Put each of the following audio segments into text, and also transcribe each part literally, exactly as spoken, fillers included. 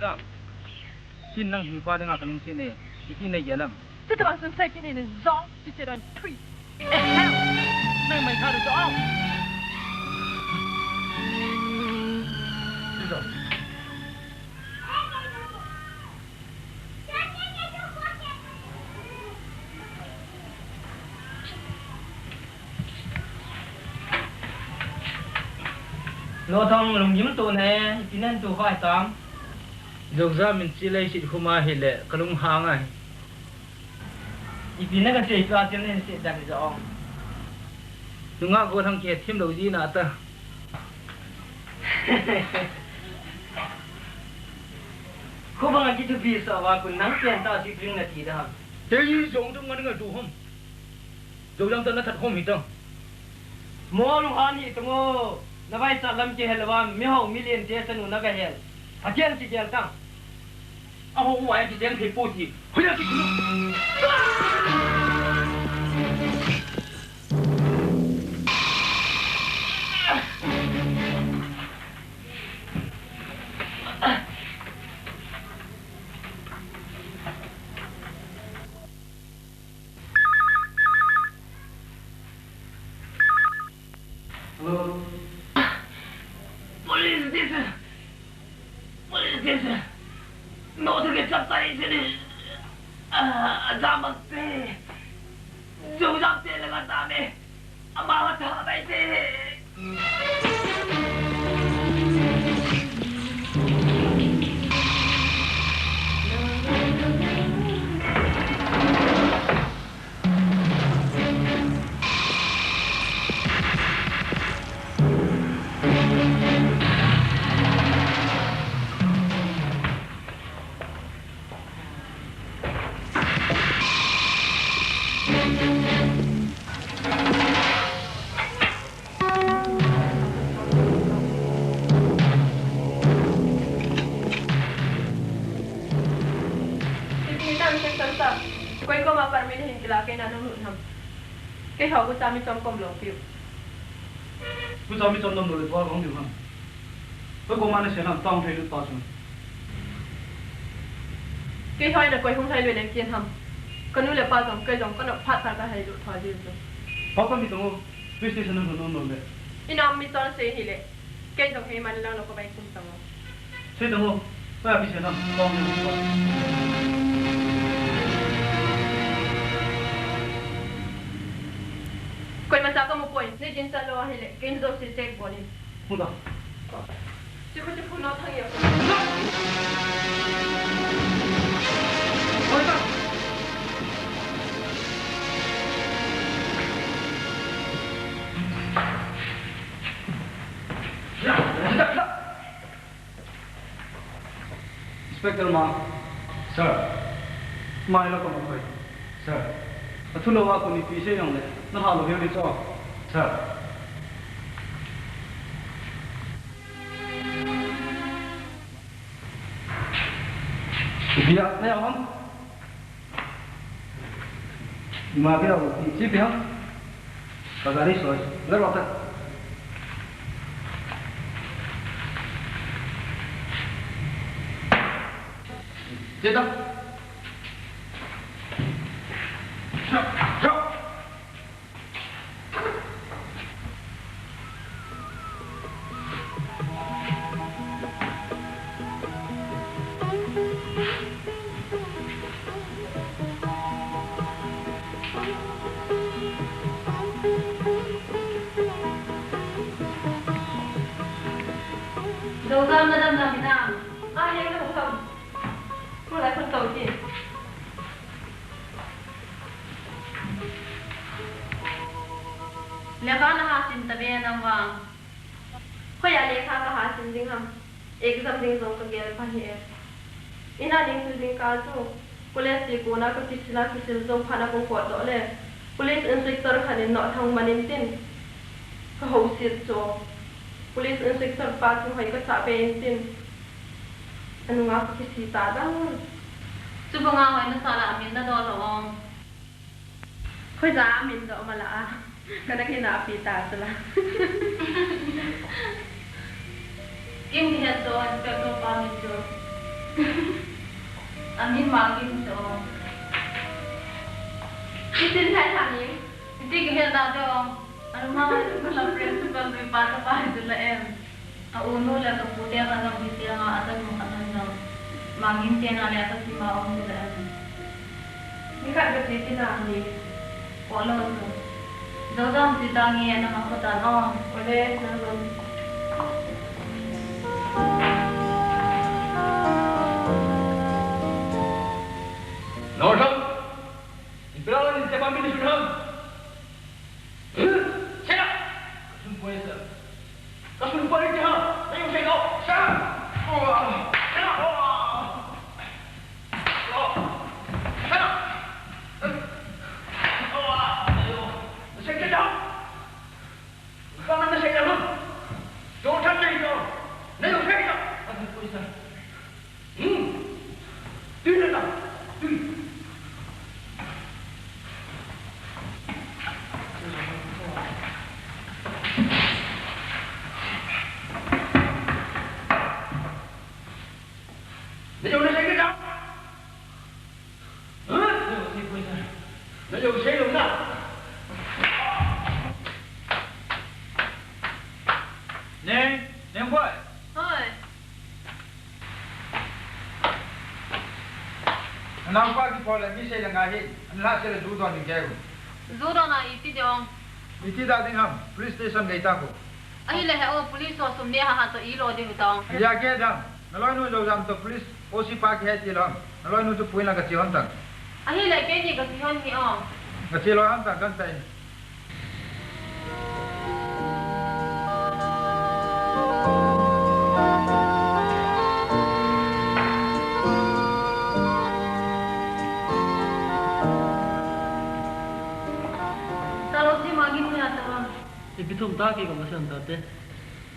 Ram. Sin nang hinkho dinga kalungset e. Iti nei gel em? Chuti bang chun sei kit in jong, teacher an thui. Ehem. Nang mai kha ru jong. Teacher. Lo thong lunggim tu ne, ipi nen tu khoi tam. Joja min chi lei sit khuma hi le, ka lung hang ai. Ipi na ka sei tua til nen sit dan jong. Nunga go thang ke thim lo ji na ta. Khubang a kithupi sa va kun nang pen ta si pring na ti da. Te yi jong dong ngan ngal tu hom. Jojang ta na that hom hi tang. Mo lu han hi tang o. Na vai sa lam ke hel va mi ho million te sa nu na ga hel. Pathian si gel tang. A ho wa ya ki jeng thei po ti. Hoya ki kunu. Hello? Police station! Police station! Note ke chapta isini. Ah, ajamak te. Jujak te laga tame. Ama wa tha bai te. Ipi tan sek tan sa. Koi koma permit hin kila kei na nung lut ham. Kei ho gucha mi chom kom lou piu. Gucha mi chom nom lou le thua hong diu ham. Koi koma na se nam tong thei lut pa chun. Kei hoi na koi hung hai lut nang kien ham. Ka nu le pa jong kei jong ka nop phat phat ka hai lut thua diu chu. Pa pa mi tong o. Police station nang nung nom le. Ina mi chon se hi le. Kei jong hei man lang lo ka bai kum tang o. Sei tang o. Ka pi se nam. Tong ni. Koima cha ka mu poi. Ni jin cha lo hi le. Kei jo si check bol in. Hu da. Chi khu chi khu no thang yo. Oi ka. Inspector Ma. Sir. Mai lo ko ma koi. Sir. Athu lo wa ko ni pi se yong le. Na ha lo hiu ni cho. Sir. Ipi a, na ya ham. Ima pia, si pia. Ka gari soi. Gari wata. Jeda. Jump, jump. Dodam na dam na binam. Ah, yang na bukham. Mulai pun tau ki. Lekha na ha sim ta ve nang vang. Hoiya lekha ka ha sim ding ham. Exam ding jong ka gel pha hi e. Ina ding tu ding ka chu. College ti kona ka kisil a kisil jong phat na kong kot doh le. Police inspector khat in nothang man in tin. Ka ho sit chu. Police inspector pa chu hoi ka sa pe in tin. Anunga ka kisi ta dang. Chu banga hoi na sa la amin na do lo ong. Khoi ja amin do ma la a. Ka na kina pi ta chu la. Kim ni het do inspector pa min chu. Amin Mangin chu. Hitin hai thanin. Hiti kahe da de ong. Anu ma, anu ma principal nui pa tapa hi chu la em. A u nu le ka pu te kha jong hi te nga, a tanu kha jong. Mangin te na le ka tima ong chu la em. Ni khat ka che ti na ni. Ko lo chu. Jojam ti ta nge na ma ko ta no. Ole, na jom. Lord Ram, ipi la ni te pa mi ni Ram. Shut up! Kasun poi sir. Kasun poi ti ha. Neiu sei lou. Shut up! Shut up! Shut up! Nasei kit lou. Kaman nasei lou. Don't touch me, no. Neiu sei lou. Kasun poi sir. Hmm. Tui na na. Tui. Neiu nasei kit lou. Huh? Neiu sei lou na. Neng, Neng boy. Hoi. Nanaopa kipo le mi sei le ngai hi, ana lhah se le ju don ding keu. Ju don a iti ding ong. Iti da ding ham, police station gei ta ko. Ahile he o, police ho sum ne ha ha to i lo ding u ta ong. Ya ke dam, naloinu Jojam to police O C pa kihe ti lou ham. Naloinu chu pui na ka chi hon tang. Ahile keini ka chi hon hi o. Ka chi lou ham tang kan tai. Sir, O C Mangin hoiya tong ham? Ipi thum ta kei ka ma san ta te.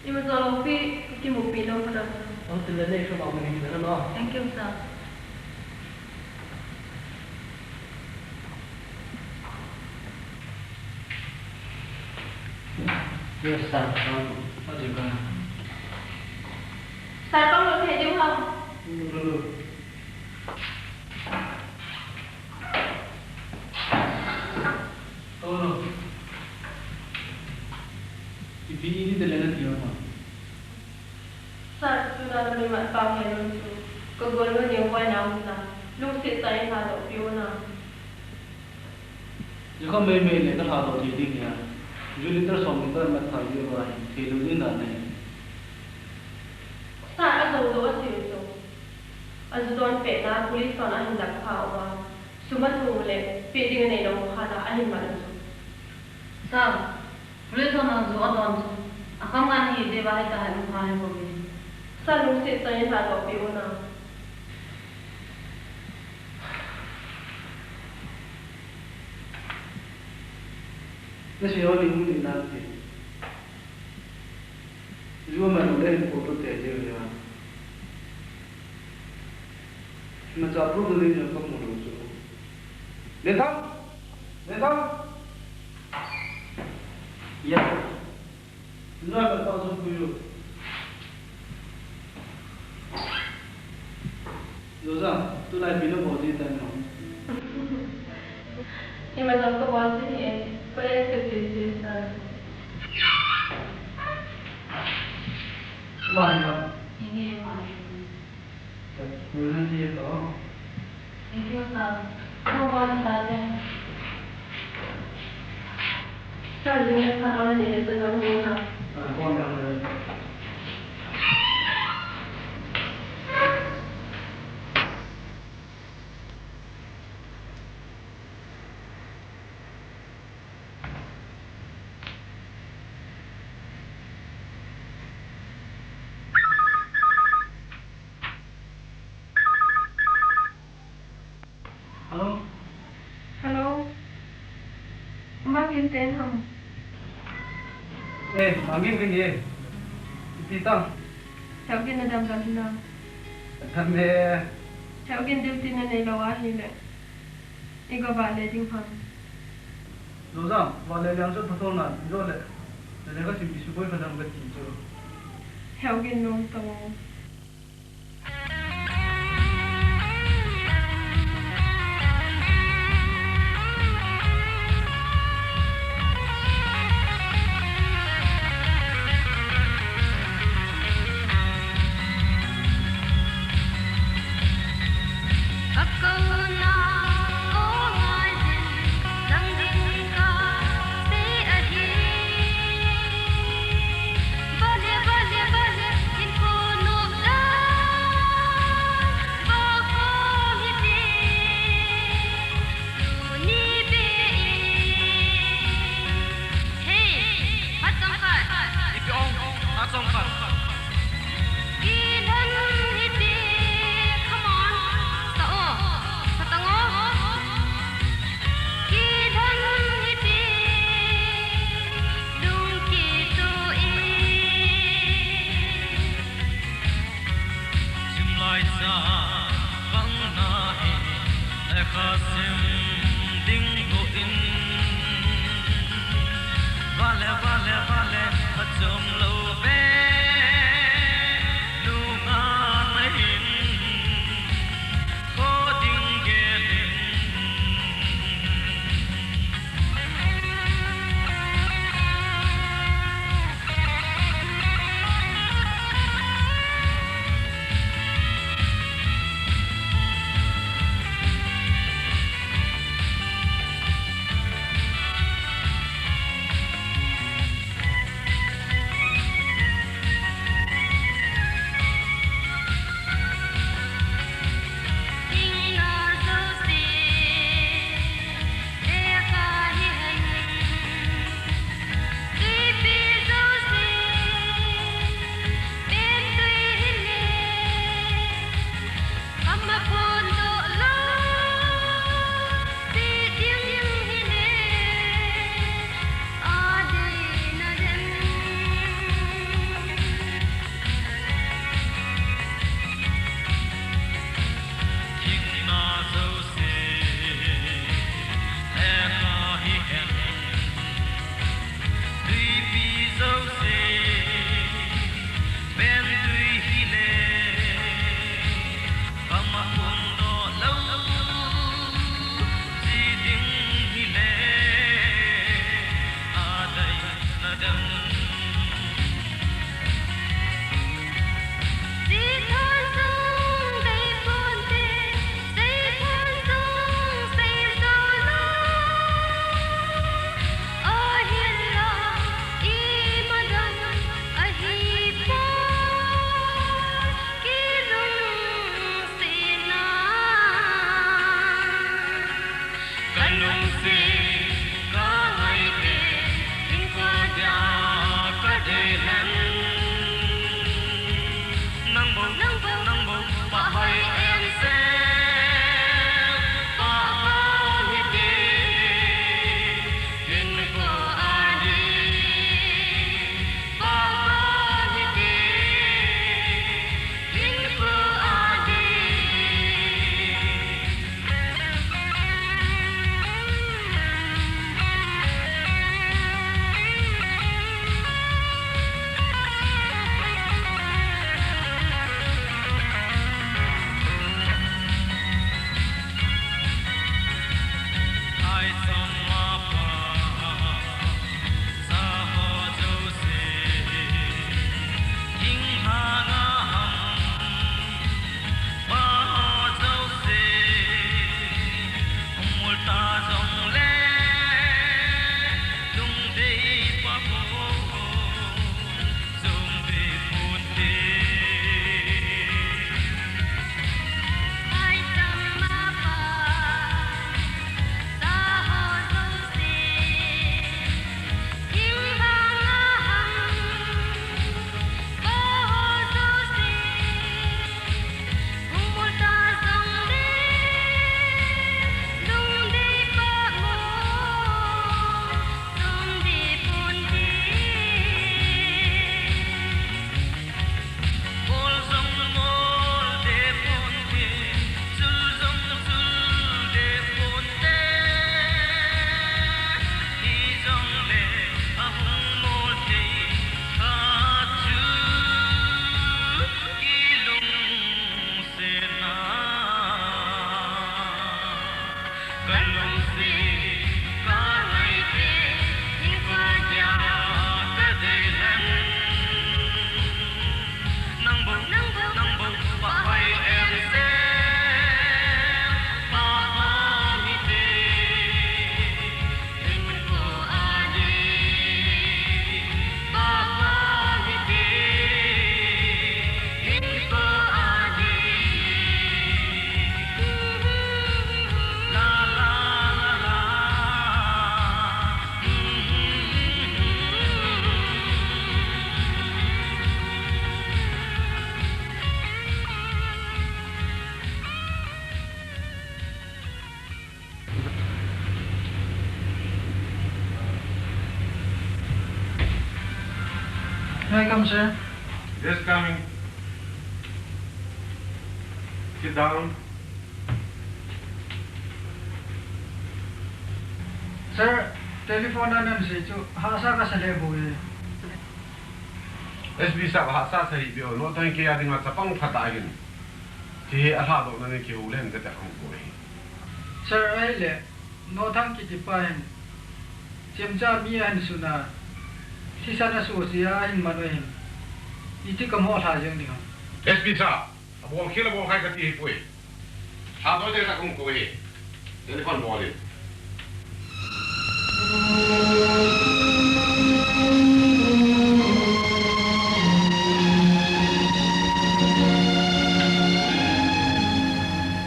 Ima jong lou pi, kimupi nom ka dam. O, tile nei sum a mani kile na no. Thank you, sir. Yes, sir. Sir, kong lo thei ding ham? Lo, lo. Tono. Ipi ni te le na ti ma. Sir, tuna na mi mat pa nge lun chu. Ka gol nge nge hoi na um na. Lungset tah in lhadoh peh un. Jeh kha mei mei le ka lhadoh thei ding hia. Ju liter som liter mat thal diu va hi thei lou ding dan ahi. Sir, ajou lou asei u chu. Aju don pehna police hon ahin lak pha uva. Sum athum le peh ding anei lou khat a ahin man u chu. Sir, police hon aju adon chu. Akham ngan hi dei va hita hai um pha hi bou ve. Sir, lungset tah in lhadoh peh un. Nasei ho ni hung ni nante. Ju ma lou le hin photo te je ya. Imacha problem nei jong kamu lou chu. Lenthang! Lenthang! Ya. Nra ka pa jong pui lou. Jojam, tulai ipi nabol ji tai mo? Ima jong kabol ji hih e, college kache che sa. Wai ma. Inge ma. Thank you, sir. Sir, junior sir, Hello. Hello. Mangin ten ham? Eh, Mangin kei e. Iti ta? Heugin nadam dam na. Dam e. Heugin duty nanei lou ahile. Iga vale ding ham? Jojam, vale liang chu phatho nan, ijo le. Nale ka sim ki suboi kha dam kati chu. Heugin nom tong. Aisa bang nahi lekha sim ding go in. Vale, vale, vale, achom lo ve. Nunga nahin kho ding gelin. May I come, sir? Yes, coming. Sit down. Sir, telephone a nasei chu hahsa kasa lheh bou e. S P sir, hahsa sa hih beh o, Nothang kei a dinga chapang phatah ahin. Hiche hi alhadoh nan in kihou leng kati ahung koi. Sir, ahile, Nothang kiti pa hin chemcha mi ahin sun a, thisan asoh jeh a ahin man u ahin. Iti kamoh lha jeng ding ham? S P sir, abol khel abol khai kati ahipoi. Lhadoh ding tah kahung koi. Telephone bol in.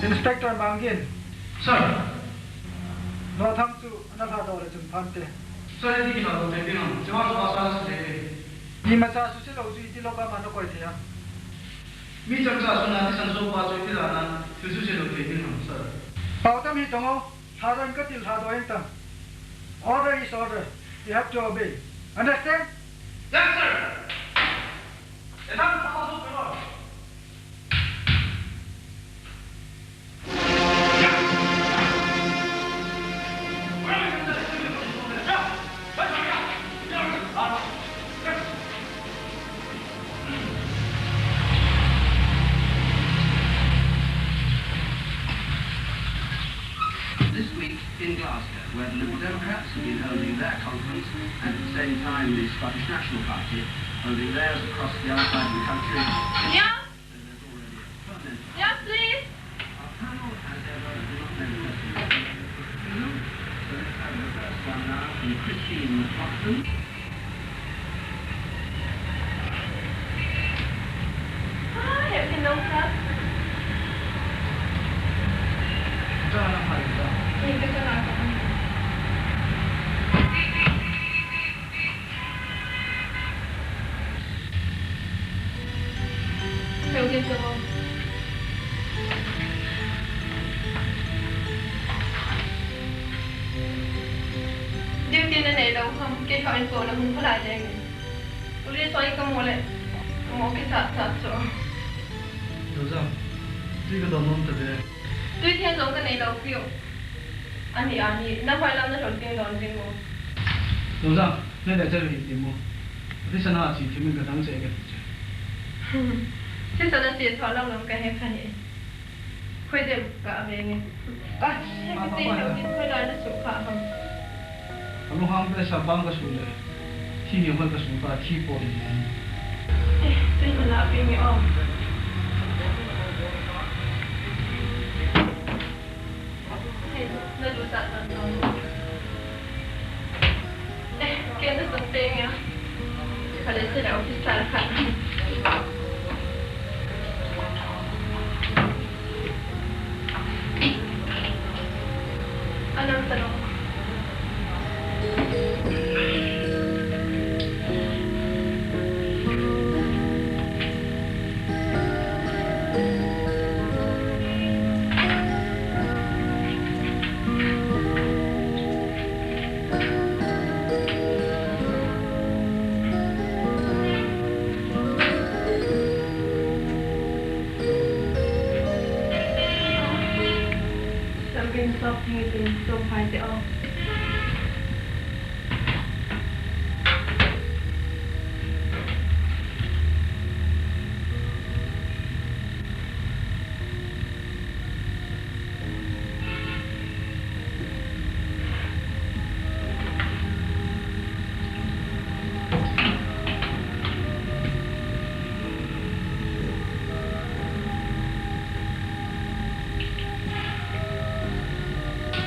Inspector Manggin. Sir. Nothang chu ana lhadoh le chun phante. Sir, iti kilhadoh thei ding ham? Chua chu hahsa sa lheh e. Imacha suse lou chu iti lou pa ma nakoi thei ham? Mi chemcha sun a thisan soh pa chu iti dan a thil suse lou thei ding ham, sir? Pao tam hi tong o. Lhadoh in kati lhadoh in tam. Order is order. You have to obey. Understand? Yes, sir. This week in Glasgow, where the Liberal Democrats have been holding their conference, and at the same time the Scottish National Party holding theirs across the other side of the country. Yeah? So there's already a ferment. Yeah, please. Our panel, as ever, do not know the question. So let's have the first one now from Christine McLaughlin. Duty na neilou ham, kei kha in ko na hung phalai jeng. Police hoi kamu le, kamu kisat sat chu. Dozang, tui kadon nom tave. Tui theng jong kaneilou piu. Ani, ani, nahoi lam nalhun ding don ding mo. Dozang, nale chal hi ti mo. Ati sana chi thimin kadang che kati che. Chi sana chi tho lam lam kahe kha hi. Khoi dem ka ave nge. Ah, he kati he kin khoi lai na su kha ham. Alunghang pe sa bang kasu le. Thi ni hoi kasu ka thi po ni. Eh, tin na pe nge om. Hey, na du sa sa. Eh, kei na sung teng a. Kha le se le office sar kha. Anang sa dong. Lam pen sop ding in tum phai te o.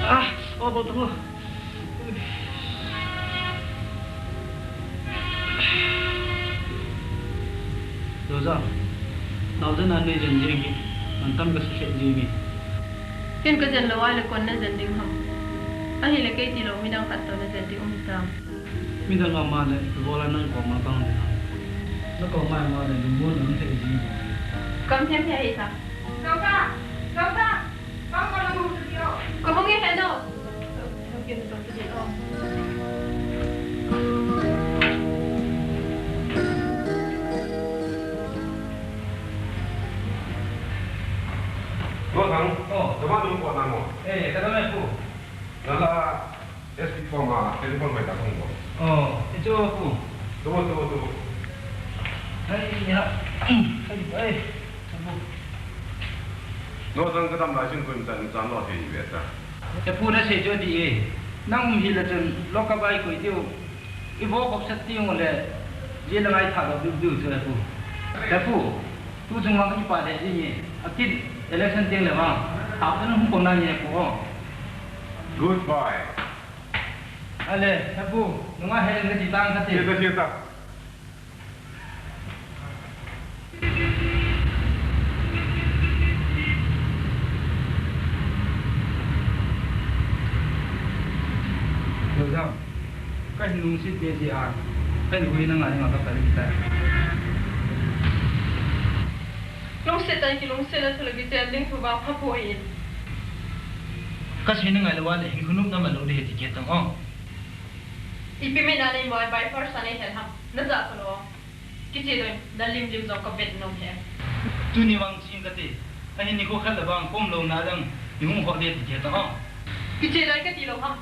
Ah, o bo tamo. Roja, naojen a nei jen jeng hi, mantam ka sukhet jeng hi. Ken ka jen lou a le kon na jen ding ham? Ahile kei tilou midang khat toh na jen ding um hitam? Midang ama le ipi bol a nang koma bang ding ham? Na koma ama le lungmon na um thei jeng hi. Kam them thei hi ta. Roja, Roja. Ka hung e he no. Lo thang. Oh. Tama nung ko na mo. Eh, ka dam e pu. Nala S P form a, telephone mai ta kong ko. Oh, e chu pu. Tu, tu, tu. Hai, ya. Hai, hai. Pu. Lo thang ka dam lai sin kun chan chan lo thei ve ta. E pu, na sei chu di e. Nang um hi la chun lo ka bai koi tiu. I vo kop sat ti ngole, je la ngai tha lo biu biu chu e pu. E pu, tu chung mang i pa de ji ni. A kin election ting le ma. A kin hung ko na ni e pu o. Goodbye. Ale, e pu, nunga he nge ti tang ka ti. Ti ta, ti ta. Lojam, ka hin lungset be jeh a, ka in hui na ngai ma ka pali ta. Lungset tai ki lungset na thu le kichen ding thu vang pha poi. Ka sei na ngai le wa le hin khunum na ma lo de ti ke tang o. Ipi me na nei mo by force a nei hel ham. Na ja ko lo. Kiche doi, na lim lim jong ka vet nom he. Tuni vang chin ka ti. Ahin nikho khat le vang kom lo na dang, ni hung ho de ti ke ta o. Kiche doi ka ti lo ham.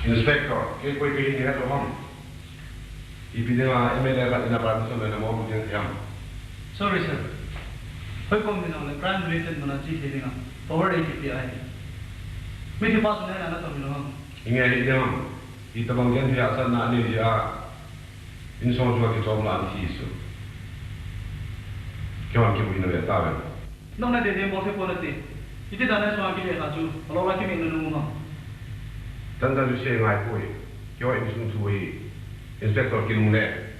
Inspector, kei koi kei ni ha to ham. Ipi dinga M L A khat in a permission louna mo bu ding thiam. Sorry, sir. Hoi kom dinga le crime related muna chi thei dinga power ei kipe ahi. Mithi pa chun na na to mi lo ham. Inge hi dinga. Itobang genthei hahsatna anei jeh a insung chunga kichomna ana thi chu. Keiman kibuina ve tauve. Nang na dede bol thei pon nate. Iti dan a insung a kile kha chu, alou lai kimin na nung u ham. Tan tan chu sei ngai poi. Keiho insung thu hi, Inspector, kinungle.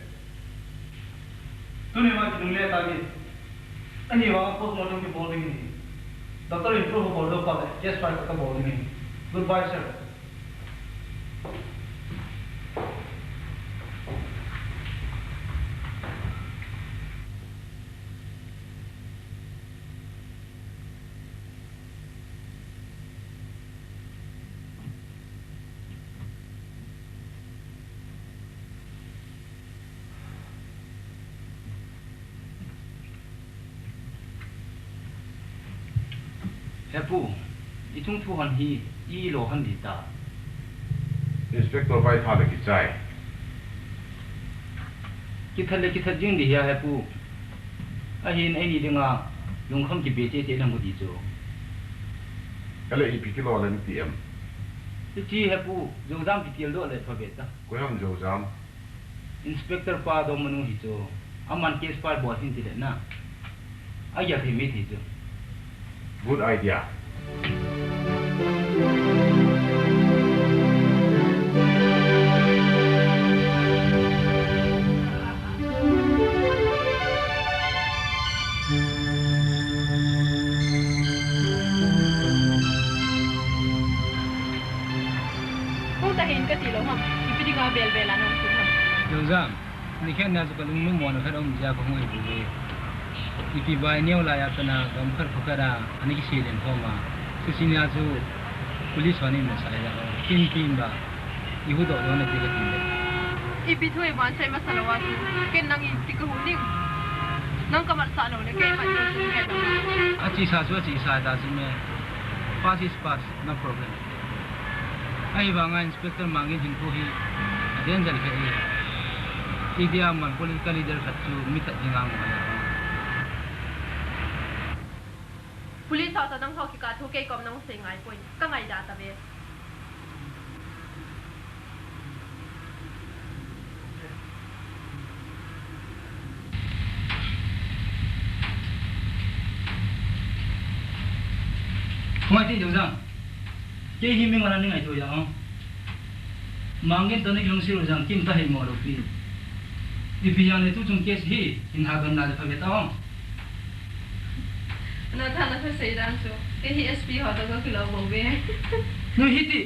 Tuni ma kinungle ta ge. Ani vang postmortem kibol ding ahi. Doctor in proof abol doh phat le case file kabol ding ahi. Goodbye, sir. He pu, ichung thu hon hi ilo hon ding ta. Inspector vaitha le kichai. Kithat le kithat jing ding ahi he pu. Ahin eini dinga lungkham kibe cheh cheh na mu ding chu. Ele ipi kilo le nati em? Hiche he pu, Joujam kitildoh le pha ve ta. Koi ham Joujam? Inspector pa dongmanu hi chu, aman case file bol hin tile na. Agel thei mi thei chu. Good idea. Tahin kati lou ham. Ipi dinga bel bel a nahung tun ham. Jongjang, nikhat nia chu kalungnom mona khat aum jeh a kahung ahi bouve. Ipi bai neo laiya pat a gam khat kho khat a ana kisei len khom a. Chuche nia chu police hon eimusah ahi a. Kin kin ba. Ihuhdoh lou nate kati le. Ipi thu ibon sei masa lou a chu. Ken nang in ti kahu ding. Nang kamatsah lou le kei mat lou chu. Achesa chu achesa ta chu me. Past is past, no problem. Ahivanga Inspector Mangin hinkho hi a danger lheh e. India man political leader khat chu mi that dinga ngai a. Police ho toh nangho kikah thu kei kom nahung sei ngai poi. Ka ngaida tave. Khumaiti Jongjang. Kei hi mi ngana ni ngaito ya o. Mangin toh ni kilungset u jong kim ta hei mo lou pi. Ipi jong le tuchung case hi hin ha gam na le pha ve ta o. Ana tha na pha sei dan chu. Kei hi S P ho toh ka kilou bou ve. Nu hiti.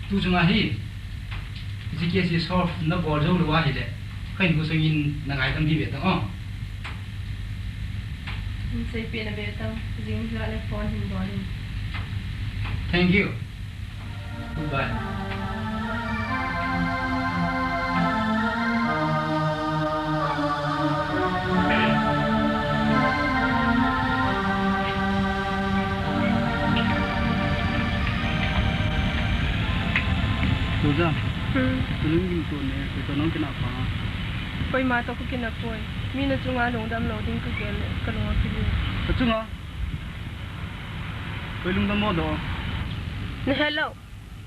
Tuchunga hi, hiche case hi solve nabol jou lou ahile, ka hinkho sungin na ngaidam hih ve tang o. Hin seipeh na ve tang, jing hila le phone hin bol in. Thank you. Goodbye. Roja, hmm. Tuning ding tu ne, tu nang kina pa. Koima toh ka kina poi. Mi na chunga lungdam lou ding ka gel le, ka lung akile. Ka chunga? Koi lungdam mo do? Na hello.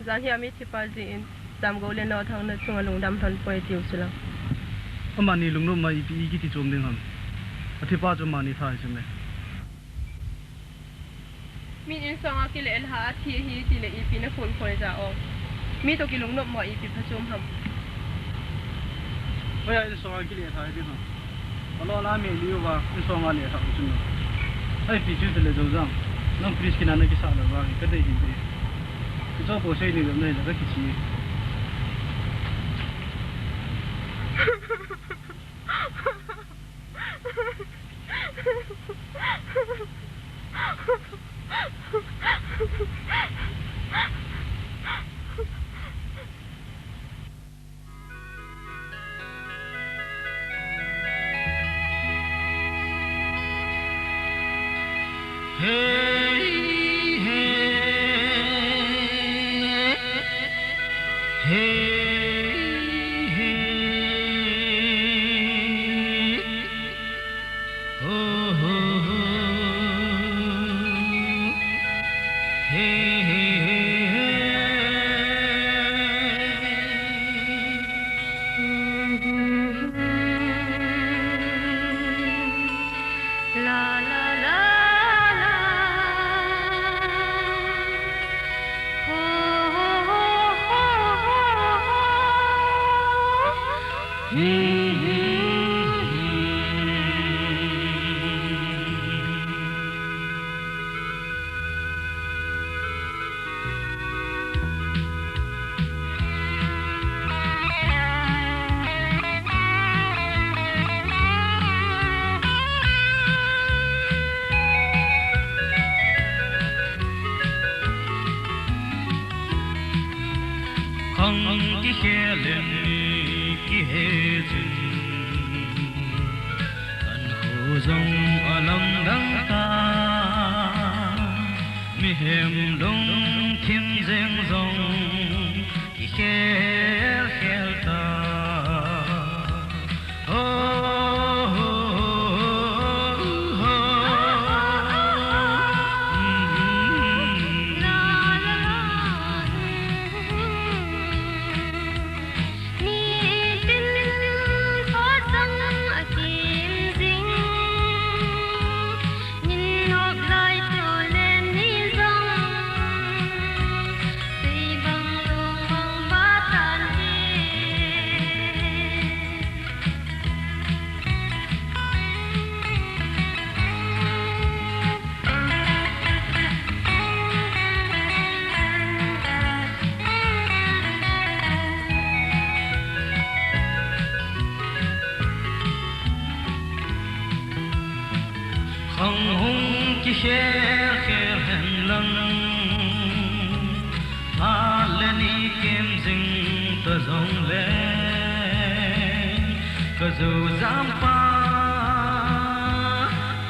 Jan hi a mi thipa jeh in, Jamgou le Naothang na chunga lungdam lhon poi tiu chu lang. Amani lungnop ma ipi i kiti chom ding ham. Athipa chu mani tha hi chu me. Min insong a kile el ha a thi hi ti le ipi na phun phoi ja o. Mi toh kilungnop mo ipi phachom ham. Oi, a insong a kile tha hi ding ham. Alo la me liu va, insong a le tha u chun. Ai pi chu te le jo jang. Nang please kina na kisa la va, ka dei hin dei. Kicho ko sei ni gam nei la ka kichi. Khang kikhel in mi kihe chun, kan kho jong alamdang ta, mihem lungthim jeng jong kikhel khel ta. Khel khel hen lang, phat le ni kim jing ta jong le, ka jo jam pa,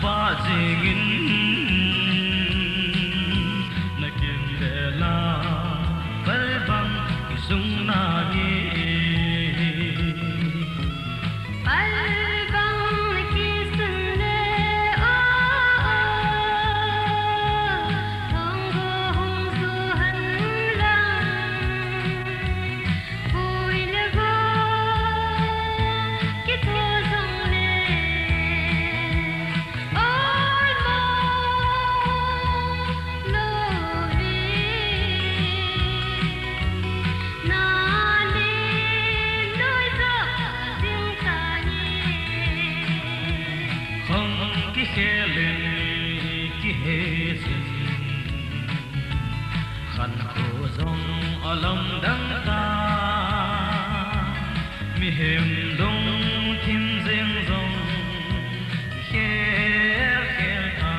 pa jing in, na kim ve la, pal bang ki sung na nge. Pal bang na kisun le, o, o, thong go hung su han lang. Pui le go, ki thu jong le, oi mo, lo hi, na le, noi jo, ding ta ni. Khong kikhel in kihe jin, khankho jong alamdang ta, mihem lungthim jeng jong kikhel khel ta.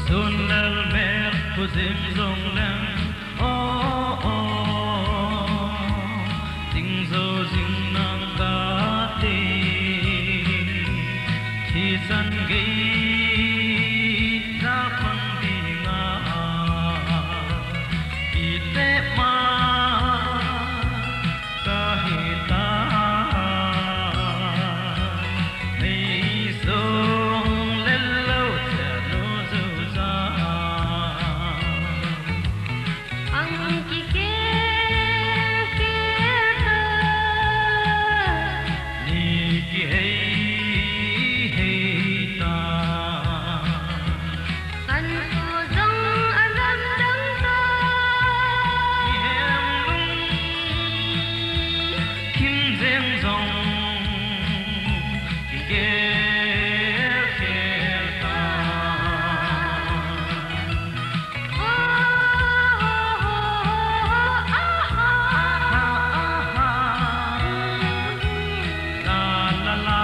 Sun lel mel khu jing jong leng, o, o, ding jo jing nang kati, thi chan gei ja pang ding a, pi te ma. Ka hi ta, nei song lel lo cha lo zo cha. Ang ki ke ke ta, ni ki hei hei ta. Khankho jong alamdang ta. Mihem lungthim jeng jong kikhel khel ta. La la la.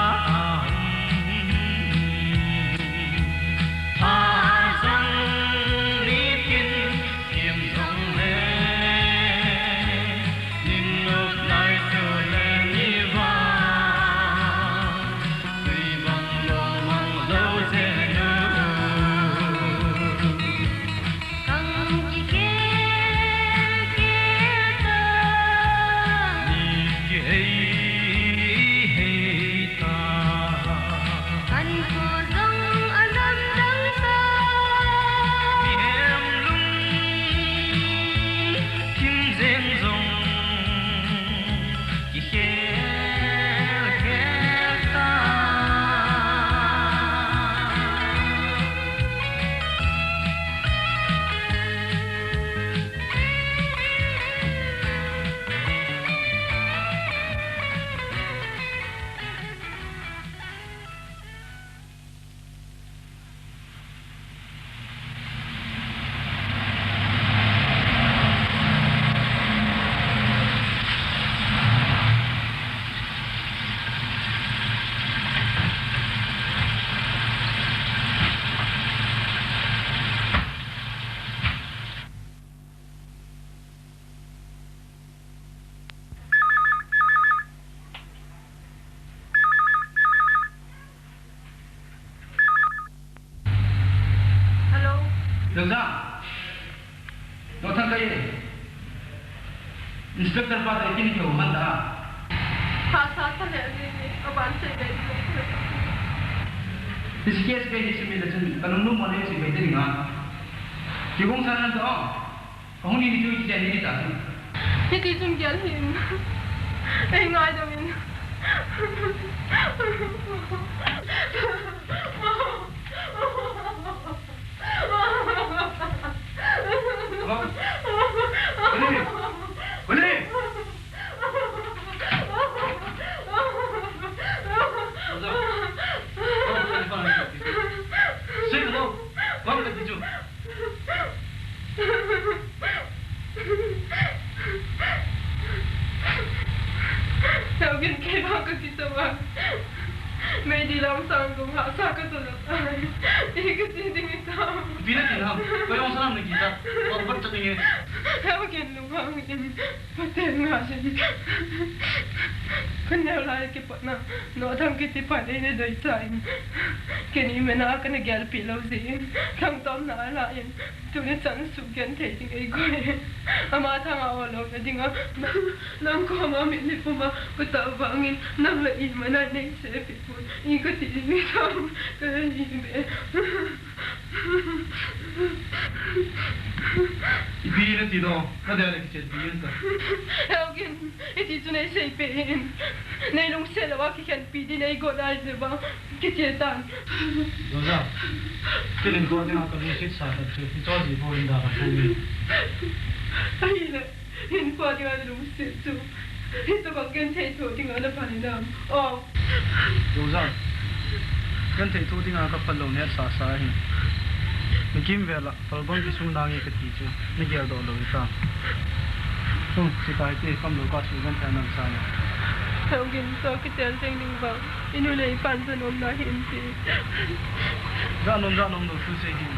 Pha jong nitin kim jong le, nin nop lai chu le ni vang, tui Inspector pa toh ipi na kihou hon ta? Hahsa tha le ni ni, aban sei be ni. This case be ni simi le chun, kalungnom mo le chi be ding a. Kigong sa nan to. Kahung ni ni chu kichen ni ta. Hiti chun gel hih in. Ei ngaidam in. Hello? Kuli! Kuli! Rosa. Rosa, telephone. Say hello. Come, let me do. Tao kin kei ba ka ti sa ba. Mei di lam sang dung ha sa ka sa la sa. Ti ka ti ding i sa. Ipi na ti na. Ko yong sa nam na kita. Ko bat sa ding e. Tao kin lung hang in. Pathen nga sin. Ka neo lai kipatna, no thang kiti pa nei na doi cha in. Kei ni mena ka na gel pi lo si in. Thang tom na la in. Tuni chan su gen thei ding ei koi. Ama thang a o lo na ding a. Nang ko ma mi ni puma ka ta vang in. Nang la i ma na nei se pi pun. I ka ti mi thang ka ni be. Ipi na ti dong, na dia le kichen pi in ta. Heo kin, iti chu nei sei pe in. Nei lungset lou a kikhen pi di nei got ai le ba, kiche tan. Rosa, kilin ko ding a ka lungset sa ta chu, i cho ji bo in da ka pu ni. Ai le. Hin pa dinga lungset chu. Hito ka ken thei tho dinga na pa ni nam. Oh. Rosa. Ken thei tho dinga ka pa lo ne sa sa hi. Ni kim vela, pal bang ki sung nange ka ti chu. Ni gel do lo ta. Hung, si tai te, kam lo ka su gan ta nam sa ni. Hung kin to ki tel teng ding ba. Inu le i pan sa nom na hin ti. Ga nom, ga nom lo su se hin.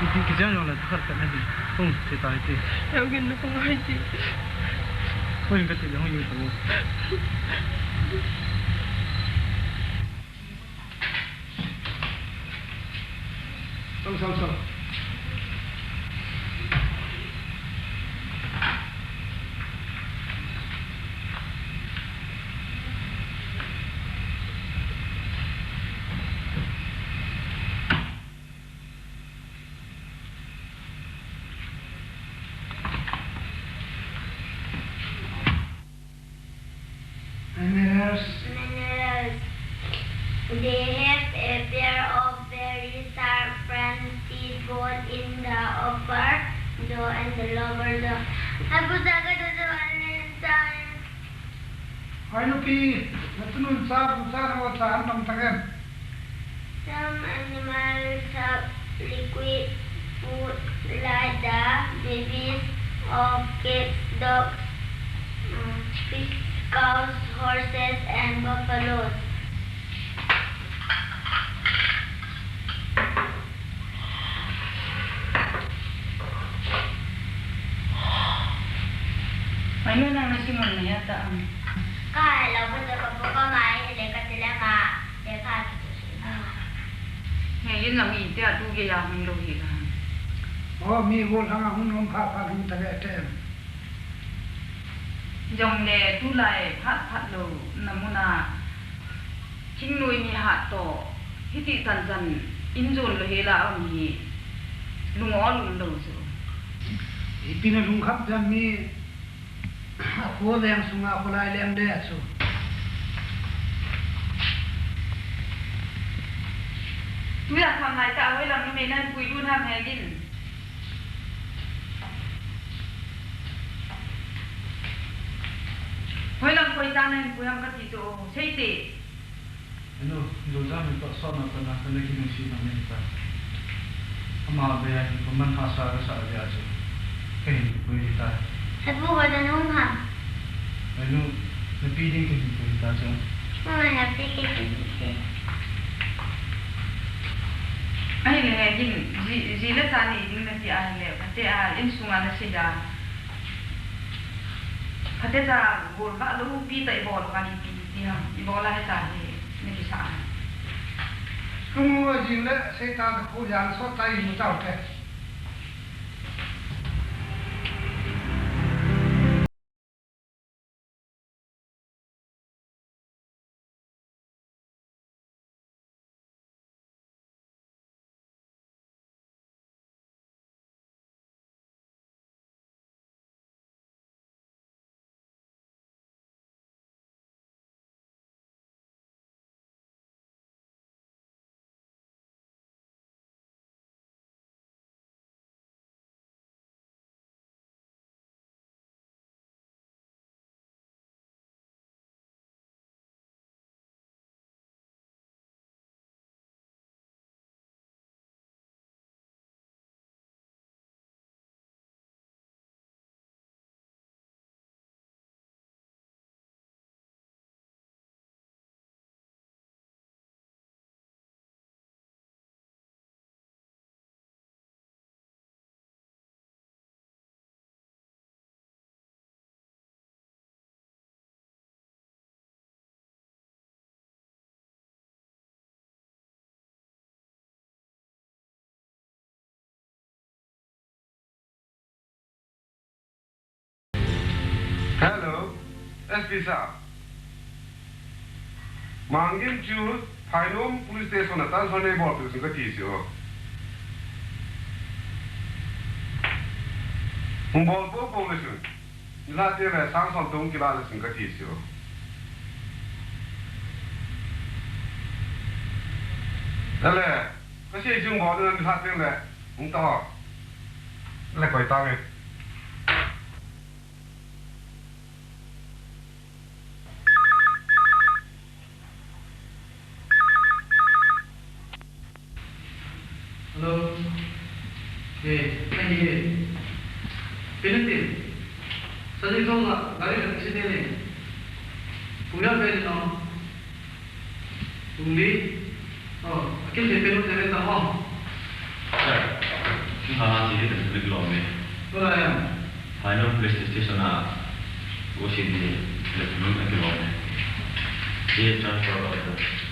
Iti kijang jong la tu khat khat na hi. Hung, ti tai ti. Yang gin na hung ai ti. Hung ka ti le hung yu tu. Sang, sang, sang. Minerals. Minerals. They have a pair of very sharp front teeth, both in the upper jaw and the lower jaw. Hai pusa ka jaw jaw an len sa. Hoi nupi, na tunun cha, bu cha, na cha an dong ta ken. Some animals suck liquid food like the babies of cats, dogs, mm, pigs, cows, horses, and buffaloes. Mai nu nang na simun na ya ta am. Ka lo ko ko ko ko mai le ka ti le ma le ka ti tu si. He yin lang i te a tu ge ya hung lo hi la. O mi go lang a hung nom pha pha hung ta le te. Jong le tulai phat phat lo na muna. Thingnoi mi hat toh, hiti chan chan in jon lou hela um hi, lung ol um lou chu. Ipi na lungkham chan mi, a kho leng sunga kholai leng de chu. Tuya tham lai ta, hoi lam numei nan pui lut ham he gin. Hoi lam koi ta nan pui ham kati chu, sei te. Anu, Joja min toh sona toh na, kana kinungsi na min ta. Ama be a hin ko man hasa ka sa dia chu. Ka hin pui ta. Hepu ba da nung ha. Anu, na pi ding ka hin pui ta chu. Mama na pi ke ti se. Ai le he gin, ji, ji le cha ni ding na ti ai le, pate a, in sunga na se da. Pate cha, bol ba lo pi ta i bol ka ni pi ti ha, i bol a he ta he. Ni kisa. Kung mo jing le, sei ta ka khu jang so ta i mu tau te. Yes, please, sir. Mangin chu Phainom Police Station a transfer nei bol peh un kati chu. Hung bol poupou le chun, nilhah teng le sang som toh hung kilah le chun kati chu. Ale, kasei chu hung bol le nilhah teng le hung tao. Ale, koi tange. Hello. Hey, hey, hey. Penatin. Sa ding thong la, gari ka accident le. Pung ya pe no. Pung li. Oh, akin te penu te ta ho. Sir, kin ha ha si te le lo me. Ora ya. Phainom Police Station a. O si ni le penu te lo me. Ye transfer order.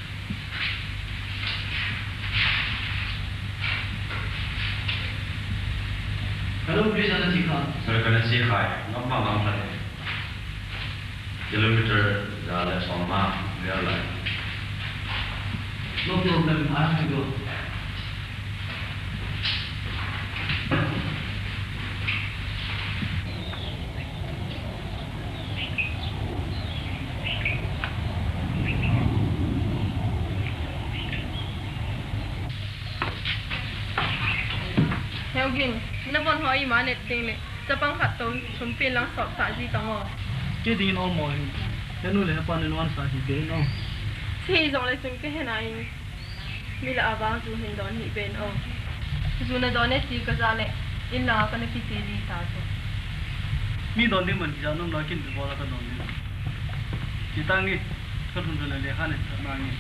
Hello, please, ana si kha. Sir, kana si kha. Ngam ma ngam kha. Kilometer ja le som ma, vel lai. No problem, I have to go. Heugin, navon ho ima anet ding le. Chapang khat toh sum pen lang sop sah ji tang o. Kei dingin olmo hi. Henu le hepan in onsah hi ve no. Hijongle chun kahe nai. Mi lah a vang ju hin don hih ven o. Ju nadon e ti kaja le, in lang a kana kiche ji ta chu. Mi don ding man kija nom lo, kin bol a kadon ding. Ti tange, kalhun lhun le lekha ne, ka nange.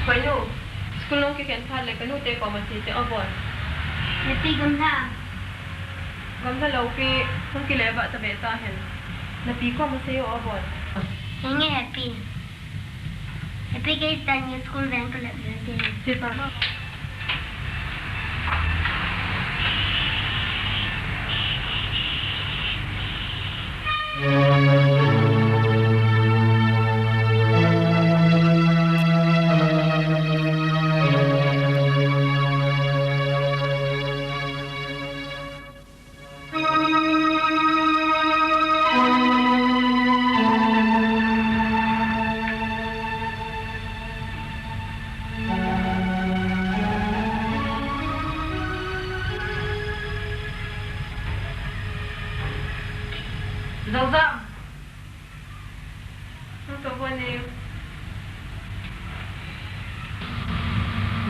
Khoinu, school nung kikhen phat le kanu te koma che che o boi. Napi gamla. Gamla lou pi, hung kile vah ta ve ta hen. Napi koma sei o boi. Henge Happy. Happy kei tani school veng ka lep lep te. Ti pa. Zouzang. Nang to hon e.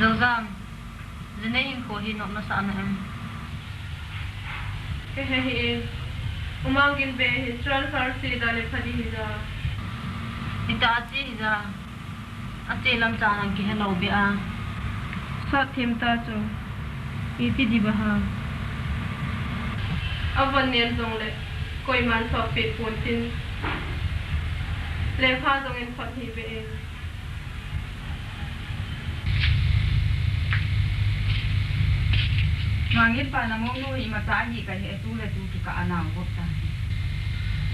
Zouzang, jinei hinkho hi nom nasa na em? Kahe hih e. U Mangin be hi transfer se da le pha ding hija. Itih a che hija. Ache lam chan ang kihe lou be a. Sat them ta chu. Iti di ba ha. Avon nen jongle koiman sop peh pon tin. Lekha jong in thot hi be e. Mangin pa na mounu hi imacha hi kahe, tu le tu kikah a nao vop ta.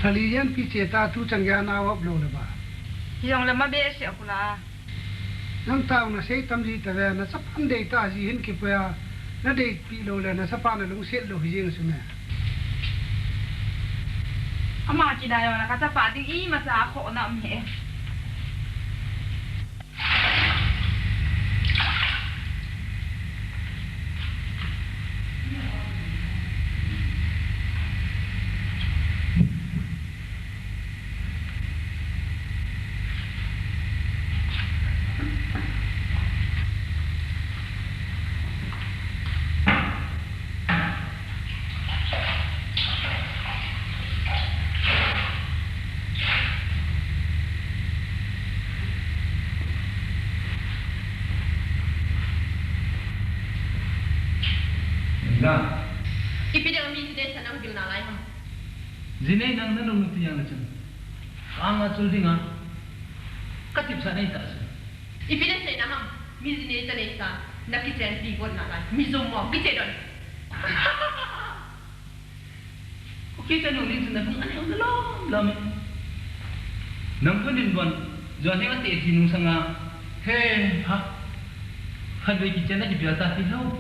Thali jen pi che ta tu chan gei a nao vop lou le ba. Hijongle ma behseh a kula. Nang tao nasei tam ji ta ve, nachapan dei ta ji hin kipoi a, nadei pi lou le, nachapa nalungset lou hi jeng chu me. Ama kidai o na kachapa ding imacha a khoh na um he. Ipi dinga mi jinei sa nang vil nalai ham? Jinei nang nanung nu ti jong na chun. Ka anga chul dinga. Ka tipsa nei ta chu. Ipi nei seina ham? Mi jinei ta nei sa. Na kichen pi got nalai. Mi jom mo kiche don. Ko kichen nung ni chun na lung aneo na lom lom. Nang kun din bon. Jong heng ati ti nung sanga. He ha. Khatvei kichen na kipia ta ti lou.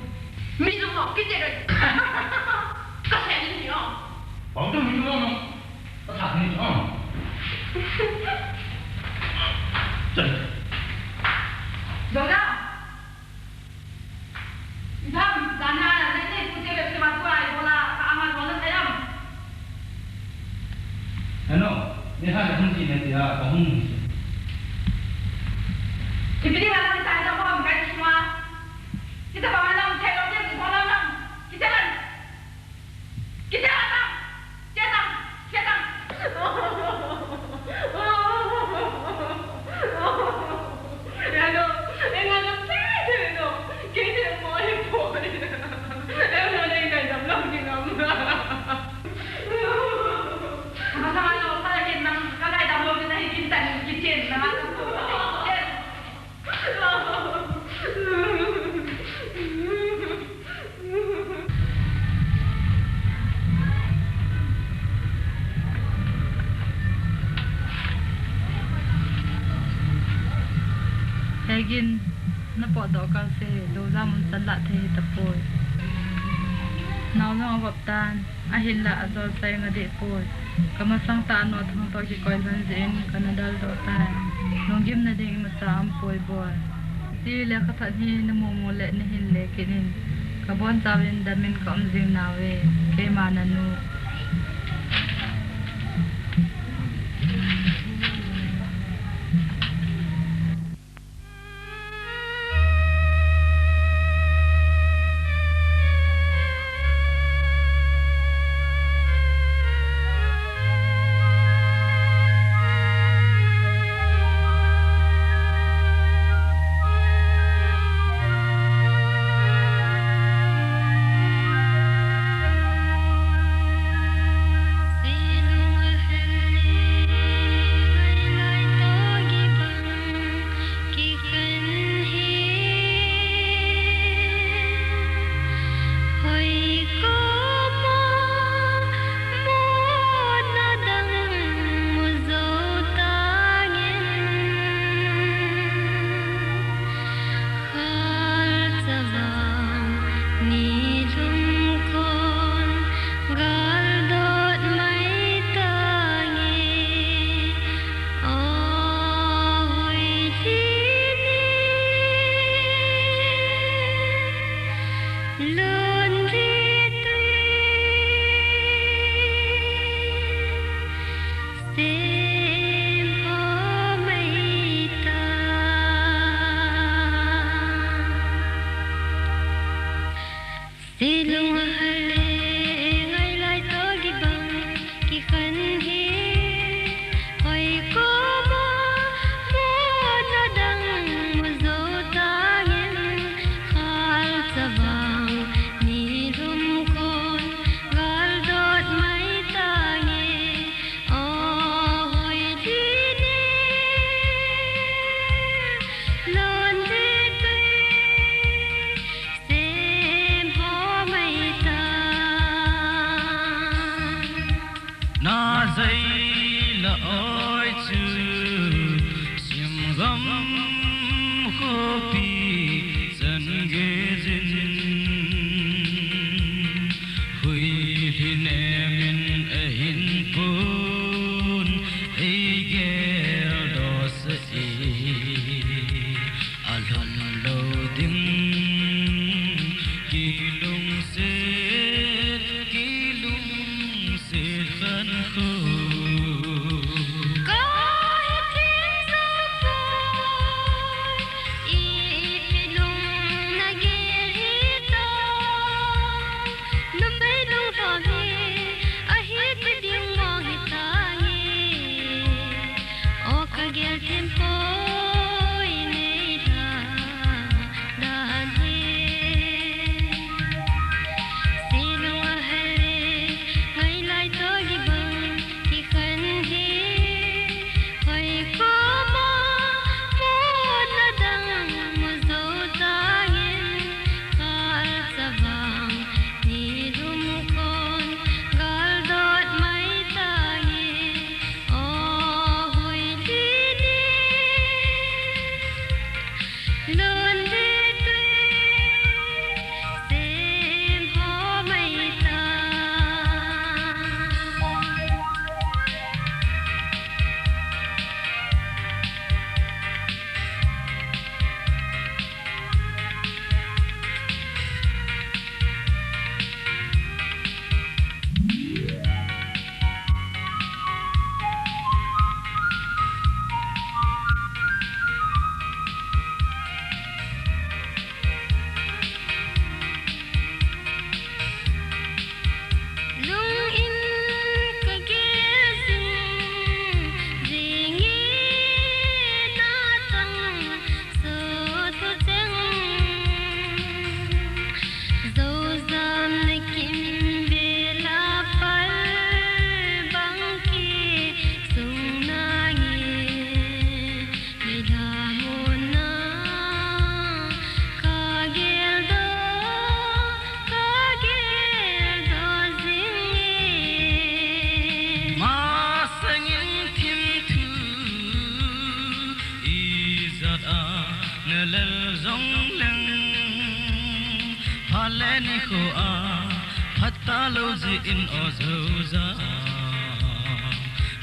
Mi jom mo kichen don. Ka se ni o. Bang tu mi jom mo. Ka tha ni o. Chal. Jom na. Itham, dana, nene, pute, bepte, batua, ibola, ka ama, bola, kayam. Ano, ni ha, hung ji, ne, ya, ka hung ji. Ipini, wala, ni, sa, ito, ko, ang, kai, suma. Kita, ba, wala, ang, kai, lo, ni, bola, lang. Kita, lang. Kita, lang. Kita, lang. Kita, lang. Hello, engalo, kei de, no, kei de, mo, e, po, e. Hello, le, kai, dam, lo, ni, ngam. Masang, alo, sa, le, kin, nang, ka, kai, dam, lo, ni, na, hi, kin, tan, kitchen, na, alo, kitchen. Hegin, na potdoh kal se, lou jam um chan lah thei tapoi. Nao jong avop tan. Ahinlah ajol sa ing adeh poi. Ka masang tah a nothang toh kikoi lhon jeh in kana daldoh tai. Lunggimna ding imacha aumpoi boi. Ti le ka that hi na mu mu le na hin le kit in. Ka boncha uvin dam in ka um jing nauve. Keima nanu. Silung hale ngai lai to kibang kikhen hi hoi ko mo mo ta dang mo zo ta ngin khal chavang ni lum kon gal dot mai ta nge o hoi ti ni lon te te. Na zei la oi chu sim gam khopi san ge jin hui hi ne min a hin pun ei gel do sa e. Alhom lo ding kilungset, kilungset khan kho. Ka hi thil sa poi, ipi lung na gel hi ta. Numei lungthom hi ahi ti ding mong hi ta nge. O ka gel thim poi nei ta dan hi. Masangin thim thu ijat a nalel jongleng, phat le nikho a phatah lou jeh in o Joja,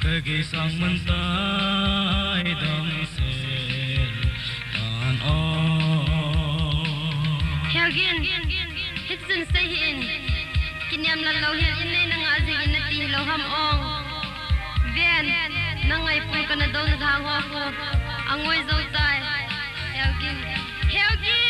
kageisang mantai damsel tan o. Heogin, hichun sei hih in, kiniamlal louhel in nei nangah jeh in nati hilou ham ong. Ven, nangaipui kana dou na thang ho khu angoi jou tai. Heogin, Heogin.